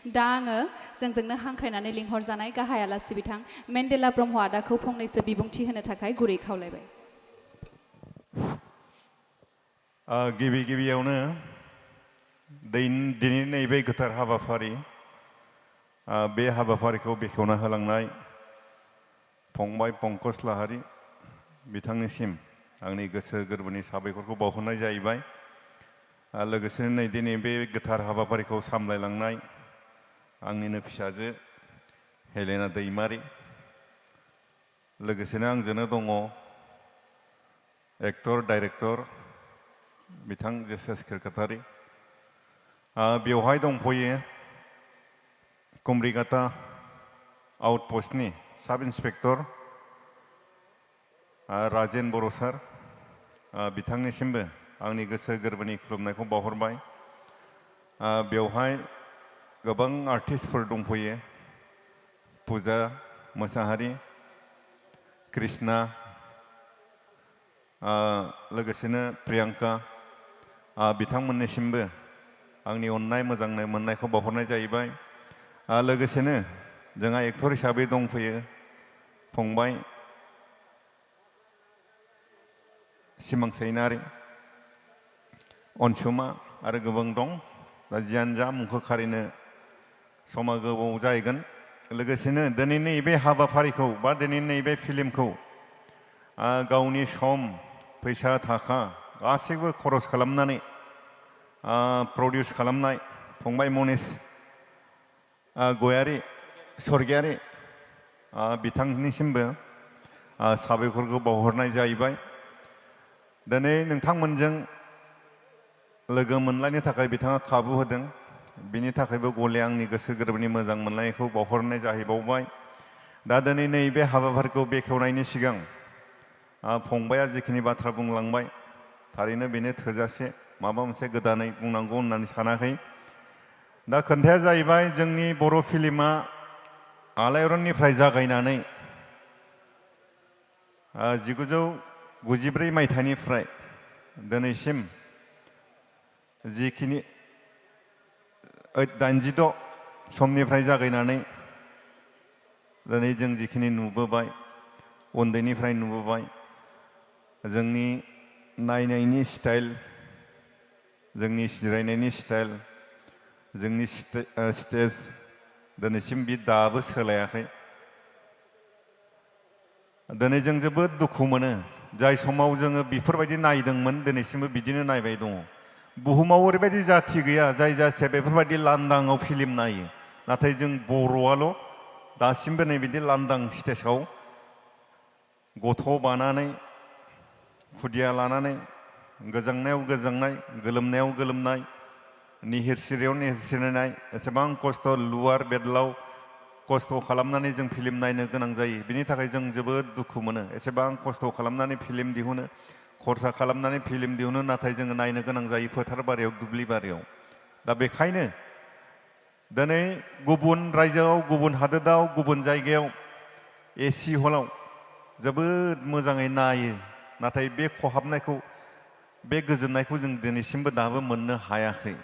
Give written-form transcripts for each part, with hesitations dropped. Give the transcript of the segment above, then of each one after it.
दा आङो जोंजोंनो हांख्रायनानै लिंहरजानाय गाहाय आलासि बिथां मेन्डेला ब्रह्म आदाखौ फंनैसो बिबुंथि होनो थाखाय गुरै खावलायबाय। गिबि गिबियावनो दिनै नैबे गोथार हाबाफारि बे हाबाफारिखौ बेखेवना होलांनाय फंबाय पंकज लाहारी बिथांनिसिम आंनि गोसो गोरबोनि साबायखरखौ बावहरनाय जाहैबाय। लोगोसेनो नै दिनै बे गोथार हाबाफारिखौ सामलायलांनाय आंनिनो फिसाजो हेलेना दैमारी, लोगोसेनो आंजोंनो दङ एक्टर डाइरेक्टर बिथां जेसास खिरखातारि, बेवहाय दंफैयो कुमरिघाटा आउटपस्टनि साब इन्सपेक्टर राजेन बर' सार, बिथांनिसिमबो आंनि गोसो गोरबोनि खुलुमनायखौ बावहरबाय। बेवहाय गोबां आर्टिस्टफोर दंफैयो, पुजा मोसाहारी, कृष्णा, लोगोसेनो प्रियांका, बिथांमोननिसिमबो आंनि अननाय मोजां मोननायखौ बावहरनाय जाहैबाय। लोगोसेनो जोंहा एक्टर हिसाबै दंफैयो फंबाय सिमां सैनारि, अनसुमा आरो गोबां दं। दा जियानो जा मुंखौ खारिनो समा गोबाव जाहैगोन। लोगोसेनो दिनैनि बे हाबाफारिखौ बा दिनैनि बे फिल्मखौ गावनि सम फैसा थाखा गासैबो खरस खालामनानै प्रडिउस खालामनाय फंबाय मनिस गयारी स्वर्गियारी, बिथांनिसिमबो साबायखरखौ बावहरनाय जाहैबाय। दिनै नोंथांमोनजों लोगो मोनलायनो थाखाय बिथाङा खाबु होदों, बिनि थाखायबो गले आंनि गोसो गोरबोनि मोजां मोननायखौ बावहरनाय जाहैबावबाय। दा दिनै नैबे हाबाफारिखौ बेखेवनायनि सिगां फंबाया जिखिनि बाथ्रा बुंलांबाय थारैनो बेनो थोजासे, माबा मोनसे गोदानै बुंनांगौ होननानै सानाखै। दा खोन्थाया जाहैबाय जोंनि बर' फिल्मा आलायारननिफ्राय जागायनानै 1993 मायथाइनिफ्राय दिनैसिम जिखिनि 86 समनिफ्राय जागायनानै दिनै जों जिखिनि नुबोबाय, उन्दैनिफ्राय नुबोबाय, जोंनि नायनायनि स्टाइल, जोंनि जिरायनायनि स्टाइल, जोंनि स्टेज दिनैसिम बे दाबो सोलायाखै। दिनै जों जोबोद दुखु मोनो, जाय समाव जोङो बेफोरबायदि नायदोंमोन दिनैसिमबो बिदिनो नायबाय दङ। बुहुमाव ओरैबायदि जाथि गैया जाय जाथिया बेफोरबायदि लांदाङाव फिल्म नायो, नाथाय जों बर'आल' दासिमबो नै बिदि लांदां स्टेजाव गथ' बानानै खुदिया लानानै गोजांनायाव गोजांनाय, गोलोमनायाव गोलोमनाय, निहिर सिरियाव निहिर सिरिनाय, एसेबां खस्थ' लुवार बेदलाव खस्थ' खालामनानै जों फिल्म नायनो गोनां जायो। बिनि थाखाय जों जोबोद दुखु मोनो। एसेबां खस्थ' खालामनानै फिल्म दिहुनो, खरसा खालामनानै फिल्म दिहुनो, नाथाय जोङो नायनो गोनां जायो फोथार बारियाव, दुब्लि बारियाव। दा बेखायनो दिनै गुबुन रायजोआव, गुबुन हादोराव, गुबुन जायगायाव एसि हलाव जोबोद मोजाङै नायो, नाथाय बे खहाबनायखौ, बे गोजोननायखौ जों दिनैसिमबो दाबो मोननो हायाखै।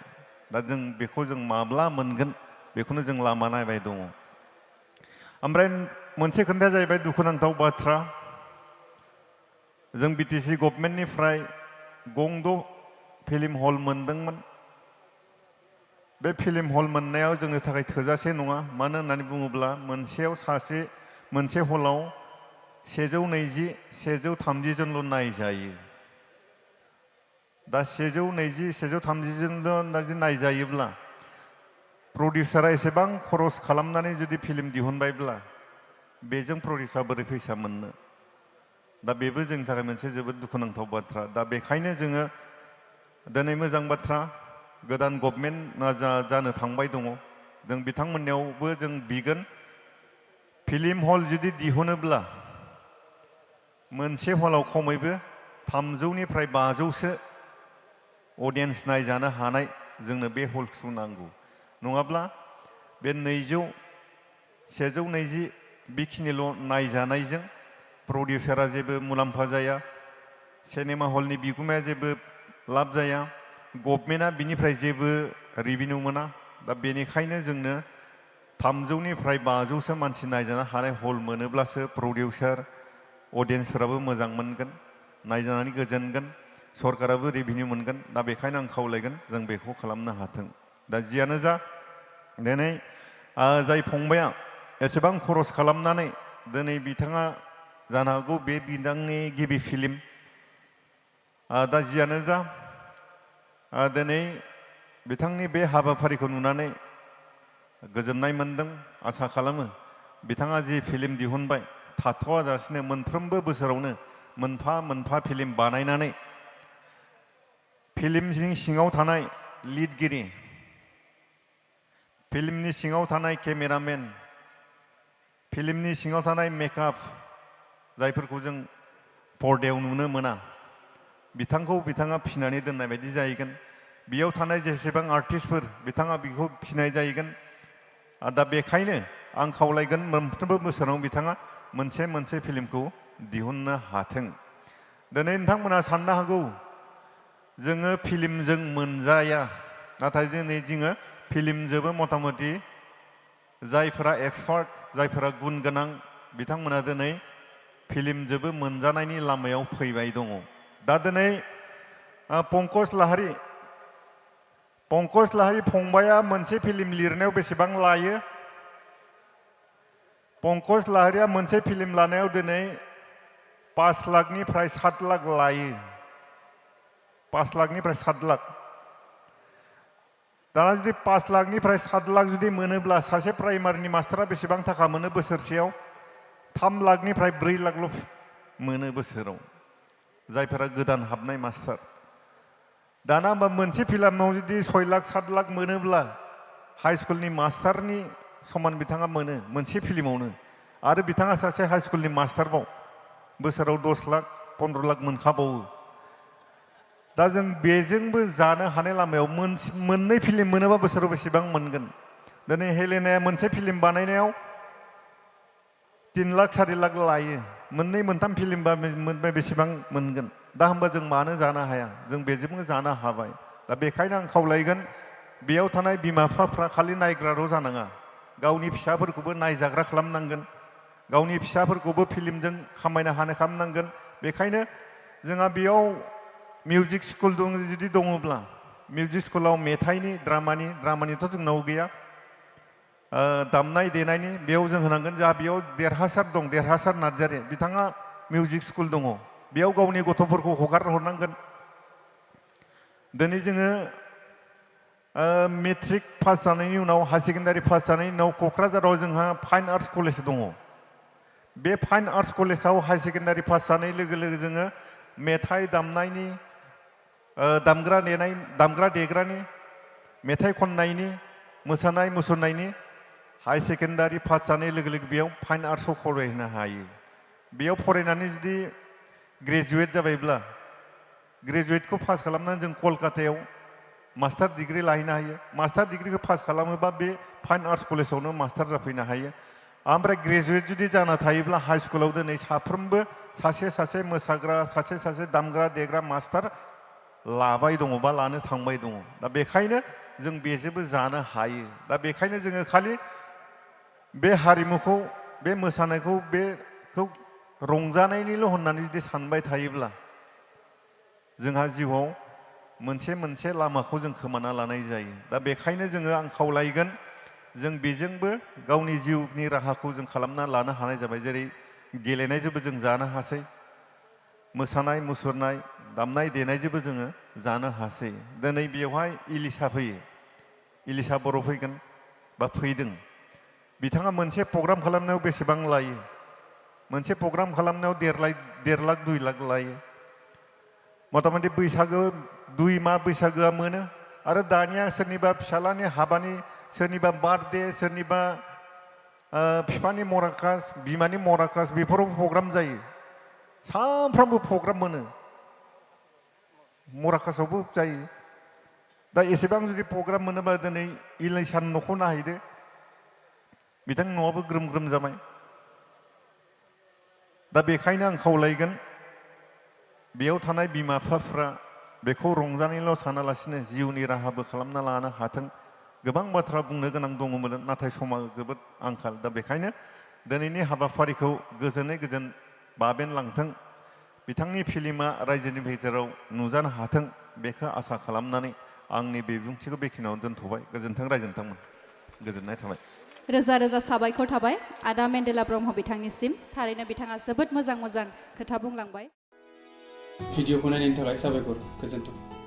दा जों बेखौ जों माब्ला मोनगोन बेखौनो जों लामा नायबाय दङ। ओमफ्राय मोनसे खोथाया जाहैबाय दुखुनांथाव बाथ्रा, जों बिटिसि गभर्नमेन्टनिफ्राय गंद' फिल्म हल मोनदोंमोन। बे फिल्म हल मोननायाव जोंनि थाखाय थोजासे नङा। मानो होननानै बुङोब्ला मोनसे हलाव 120, 130 जनल' नायजायो। दा 120, 130 जनल' नायजायोब्ला प्रडिउसारा एसेबां खरस खालामनानै जुदि फिल्म दिहुनबायब्ला बेजों प्रडिउसारा बोरै फैसा मोननो? दा बेबो जोंनि थाखाय मोनसे जोबोद दुखुनांथाव बाथ्रा। दा बेखायनो जोङो दिनै मोजां बाथ्रा, गोदान गभर्नमेन्टआ जानो थांबाय दङ, जों बिथांमोननियावबो जों बिगोन फिल्म हल जुदि दिहुनोब्ला मोनसे हलाव खमैबो 300निफ्राय 500सो अडियेन्स नायजानो हानाय जोंनो बे हलखौ नांगौ। नङाब्ला बे 200, 120 बेखिनिल' नायजानायजों प्रडिउसारा जेबो मुलाम्फा जाया, सिनेमा हलनि बिगुमाया जेबो लाब जाया, गभर्नमेन्टआ बिनिफ्राय जेबो रेभिनिउ मोना। दा बेनिखायनो जोंनो 300निफ्राय 500सो मानसि नायजानो हानाय हल मोनोब्लासो प्रडिउसार अडियेन्सफोराबो मोजां मोनगोन, नायजानानै गोजोनगोन, सरकाराबो रेभिनिउ मोनगोन। दा बेखायनो आं खावलायगोन जों बेखौ खालामनो हाथों। दा जियानो जा दिनै जाय फंबाया एसेबां खरस खालामनानै दिनै बिथाङा जानो हागौ बे बिथांनि गिबि फिल्म, दा जियानो जा दिनै बिथांनि बे हाबाफारिखौ नुनानै गोजोननाय मोनदों। आसा खालामो बिथाङा जि फिल्म दिहुनबाय थाथ'आजासिनो मोनफ्रोमबो बोसोरावनो मोनफा मोनफा फिल्म बानायनानै फिल्मनि सिङाव थानाय लिडगिरि, फिल्मनि सिङाव थानाय केमेरामेन, फिल्मनि सिङाव थानाय मेकआप, जायफोरखौ जों पर्दायाव नुनो मोना, बिथाङा फिनानै दोननाय बायदि जाहैगोन। बेयाव थानाय जेसेबां आर्टिस्टफोर बिथाङा बेखौ फिनाय जाहैगोन। दा बेखायनो आं खावलायगोन मोनफ्रोमबो बोसोराव बिथाङा मोनसे मोनसे फिल्मखौ दिहुननो हाथों। दिनै नोंथांमोना साननो हागौ जोङो फिल्मजों मोनजाया, नाथाय दिनै जोङो फिल्मजोंबो मथा मथि जायफोरा एक्सपार्ट, जायफोरा गुन गोनां, बिथांमोना दिनै फिल्मजोंबो मोनजानायनि लामायाव फैबाय दङ। दा दिनै पंकज लाहारी फंबाया मोनसे फिल्म लिरनायाव बेसेबां लायो? पंकज लाहारीया मोनसे फिल्म लानायाव दिनै 5 लाखनिफ्राय 7 लाख लायो। 5 लाखनिफ्राय 7 लाख। दाना जुदि 5 लाखनिफ्राय 7 लाख जुदि मोनोब्ला सासे प्राइमारिनि मास्टारा बेसेबां थाखा मोनो बोसोरसेयाव? 3 लाखनिफ्राय 4 लाखल' मोनो बोसोराव, जायफोरा गोदान हाबनाय मास्टार। दाना होमबा मोनसे फिल्माव जुदि 6 लाख 7 लाख मोनोब्ला हाइ स्कुलनि मास्टारनि समान बिथाङा मोनो मोनसे फिल्मावनो। आरो बिथाङा सासे हाइ स्कुलनि मास्टारबाव बोसोराव 10 लाख 15 लाख मोनखाबावो। दा जों बेजोंबो जानो हानाय लामायाव मोननै फिल्म मोनोबा बोसोराव बेसेबां मोनगोन? दिनै हेलेनाया मोनसे फिल्म बानायनायाव 3 लाख 4 लाख लायो। मोननै मोनथाम फिल्मबा बेसेबां मोनगोन? दा होमबा जों मानो जानो हाया? जों बेजोंबो जानो हाबाय। दा बेखायनो आं खावलायगोन बेयाव थानाय बिमा बिफाफ्रा खालि नायग्राल' जानाङा, गावनि फिसाफोरखौबो नायजाग्रा खालामनांगोन, गावनि फिसाफोरखौबो फिल्मजों खामायनो हानाय खालामनांगोन। बेखायनो जोंहा बेयाव मिउजिक स्कुल जुदि दङब्ला मिउजिक स्कुलाव मेथाइनि, द्रामानिथ' जोंनाव गैया, दामनाय देनायनि बेयाव जों होनांगोन। जा बेयाव देरहासार दं, देरहासार नार्जारि, बिथाङा मिउजिक स्कुल दङ, बेयाव गावनि गथ'फोरखौ हगारहरनांगोन। दिनै जोङो मेट्रिक पास जानायनि उनाव, हायार सेकेन्डारि पास जानायनि उनाव क'क्राझाराव जोंहा फाइन आर्ट्स कलेज दङ। बे फाइन आर्ट्स कलेजाव हायार सेकेन्डारि पास जानाय लोगो लोगो जोङो मेथाइ दामनायनि, दामग्रा देग्रानि, मेथाइ खननायनि, मोसानाय मुसुरनायनि हायार सेकेन्डारि पास जानाय लोगो लोगो बेयाव फाइन आर्ट्सआव फरायहैनो हायो। बेयाव फरायनानै जुदि ग्रेजुवेट जाबायब्ला, ग्रेजुवेटखौ पास खालामनानै जों कलकातायाव मास्टार डिग्री लाहैनो हायो। मास्टार डिग्रीखौ पास खालामोबा बे फाइन आर्ट्स कलेजावनो मास्टार जाफैनो हायो। ओमफ्राय ग्रेजुवेट जुदि जाना थायोब्ला हाइ स्कुलाव दिनै साफ्रोमबो सासे सासे मोसाग्रा, सासे सासे दामग्रा देग्रा मास्टार लाबाय दङ बा लानो थांबाय दङ। दा बेखायनो जों बेजोंबो जानो हायो। दा बेखायनो जोङो खालि बे हारिमुखौ, बे मोसानायखौ, बेखौ रंजानायनिल' होननानै जुदि सानबाय थायोब्ला जोंहा जिउआव मोनसे लामाखौ जों खोमाना लानाय जायो। दा बेखायनो आं खावलायगोन जों बेजोंबो गावनि जिउनि राहाखौ जों खालामना लानो हानाय जाबाय। जेरै गेलेनायजोंबो जों जानो हासै, मोसानाय मुसुरनाय, दामनाय देनायजोंबो जोङो जानो हासै। दिनै बेवहाय इलिसा फैयो, इलिसा बर' फैगोन बा फैदों। बिथाङा मोनसे प्रग्राम खालामनायाव बेसेबां लायो? मोनसे प्रग्राम खालामनायाव 1.5 लाख 2 लाख लायो। मथा मथि बैसागो 2 माह बैसागोआ मोनो। आरो दानिया सोरनिबा फिसालानि हाबानि, सोरनिबा बार्थडे, सोरनिबा बिफानि मराकास, बिमानि मराकास, बेफोराव प्रग्राम जायो। सानफ्रामबो प्रग्राम मोनो, मराकासावबो जायो। दा एसेबां जुदि प्रग्राम मोनोबा दिनै इलिसानि न'खौ नायहैदो, बिथांनि न'आबो ग्रोम ग्रोम जाबाय। दा बेखायनो आं खावलायगोन बेयाव थानाय बिमा बिफाफ्रा बेखौ रंजानायल' सानालासिनो जिउनि राहाबो खालामना लानो हाथों। गोबां बाथ्रा बुंनो गोनां दङमोन नाथाय समा जोबोद आंखाल दा बेखायनो दिनैनि हाबाफारिखौ गोजोनै गोजोन बाबेनलांथों बिथांनि फिल्मा रायजोनि गेजेराव नुजानो हाथों बेखौ आसा खालामनानै आंनि बिबुंथिखौ बेखिनियावनो दोनथ'बाय गोजोन्थों रायजोनथोंमोन गोजोननाय थाबाय रोजा रोजा साबायखर थाबाय आदा मेन्डेला ब्रह्म बिथांनिसिम थारैनो बिथाङा जोबोद मोजां मोजां खोथा बुंलांबाय भिडिअखौ नायनायनि थाखाय साबायखर गोजोन्थों